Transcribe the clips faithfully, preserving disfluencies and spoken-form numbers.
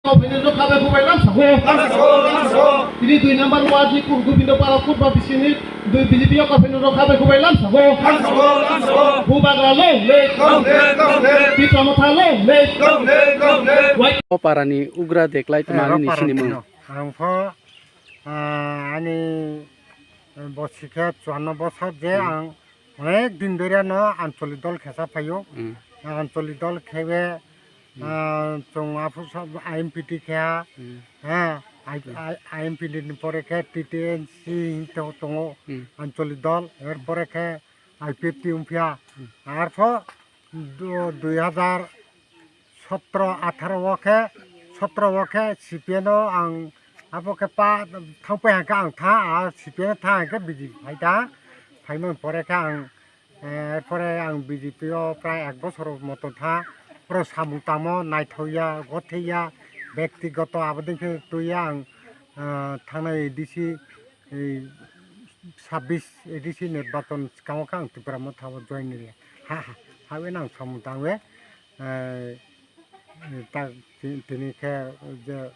Kauphaini rok khabai khubai lam sago. Tini dui number ward ni Ku-, Gobindo Para Kurba bisini dui B J P o kauphaini rok khabai khubai lam sago. Bubagra long live. Tipra Motha long live. O parani ugra deklai tma ani sini mung. Ang pho, ah, ani bosi khe chuanno bosor je ang onek din dhoriya no ancholik dol khesa phaio. Ancholik dol khewe, ah, chwng aphuru sa I M P T khe ha, ha, I-, I-, I M P T ni pore khe T T N C hinwi tongo, ancholik dol, er pore khe I P F T wngphiya. Arpho du-, dui hazar sotro atharo o khe, sotro o khe C P M o ang abo khe pa thangpai hangkhe ang tha, a C P M o tha hangkhe B J P phai tha, phaimani pore khe ang, eh, pore ang B J P o prai ek bosor moto tha, pore samung tamo naithokya, gothekya, bektigoto aboni khe twiya ang, ah, thangnai A D C, ei sabbish A D C nirbachon swkango khe ang Tipra Motha o join ri ha, ha, ha, ha, ang samung tangwi. Eh, tak ti-, tini khe je,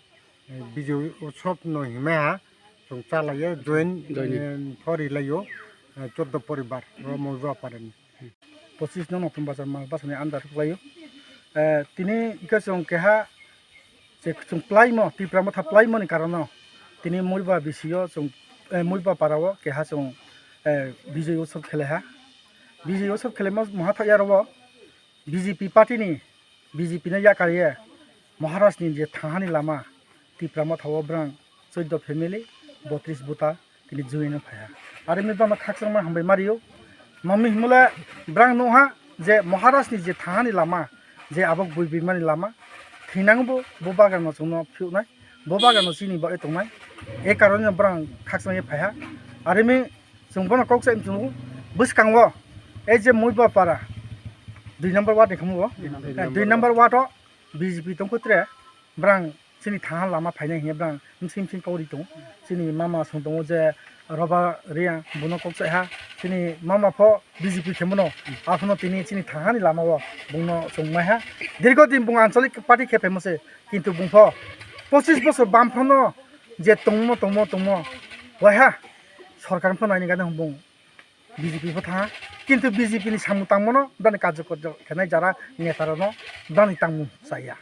eh, Bijoy Utsav no himai ha, chwng cha laiya join, join. Eh, pho ri laio, eh, chordo poribar, ro Moiba Parani. Pochis no Notun Bazar mal bwsani under khlaio. Eh, tini hwnkhe chwng keha je chwng plaimo, Tipra Motha plaimoni karono tini Moiba bisio chwng, eh, Moiba parao keha chwng, eh, Bijoy Utsav khelaiha. Bijoy Utsav khelaima maha thokya rwo. B J P party ni, B J P no yakar ye Maharaj ni je thangani lama, Tipra Motha o bwrang chordo family, botris voter tini join no phaiha. Are mi bama khakchangma hambai mario. Mami himole bwrang nukha je Maharaj ni je thangani lama, je abo bui bimani lama, thinang bo, bo bagan no chwngno phiyoknai, bo bagan no chini bagwi tongnai. E karone bwrang khakchang ye phaiha. Are mi Chwng bono kok sai chwng bwskango, ei je Moiba para dui number ward ni khamungo, dui number ward o B J P tongkho tre, bwrang chini thaha lama phainai hiya bwrang msing msing kauri tongo. Chini mama song tongo je Roba Reang, bono kok sai ha, chini mama pho B J P khe mano, aphuno tini chini thaha ni lama o bungno chwng mai ha. Dirgo din bung anchalik party khe phaimo se, kintu bung pho pochis bosor bam phano je tongmo, tongmo, tongmo, waiha. Sorkar pho naini gana hwnbung B J P pho tha, kintu B J P ni samung tangmano bani karjokor khenai jara neta rokno bani tangmung chaya.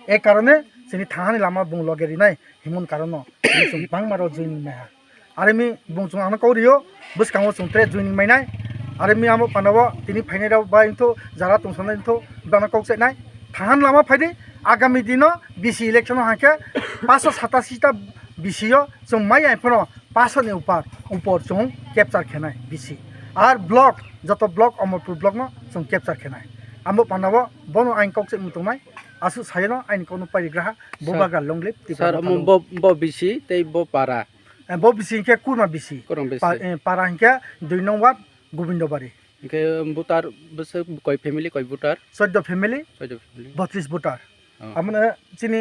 E karone chini thangani lama bung loge rinai himon karono chwng bangma rok joining maiha. Arimi bung chwng ano kok rio, bwskango chwng tre joining mainai. Arimi amo panabo tini phainai rok bai wngtho, jara tongsanai wngtho, bana kok chainai. Thangan lama phaidi, agami dino B C election o hangkhe paanso satasi ta B C o chwng mai aiphono paanso ni upar, upor chwng capture khenai B C. Ar block, joto block, Amarpur block no chwng capture khenai. Amo panabo bono ain kok chai mutungnai, aswk sayano ain kokno parigraha, bo bagra long live, Tipra Motha long live. Sir, bo, bo B C tei bo para? Eh, bo B C hingkhe Kurma B C. Kurma B C. Pa-, eh, para hingkhe dui nong ward, Gobindobari. Hingkhe voter bwswk koi family, koi voter? Chordo family, chordo family. Botris voter. Oh. Amone chini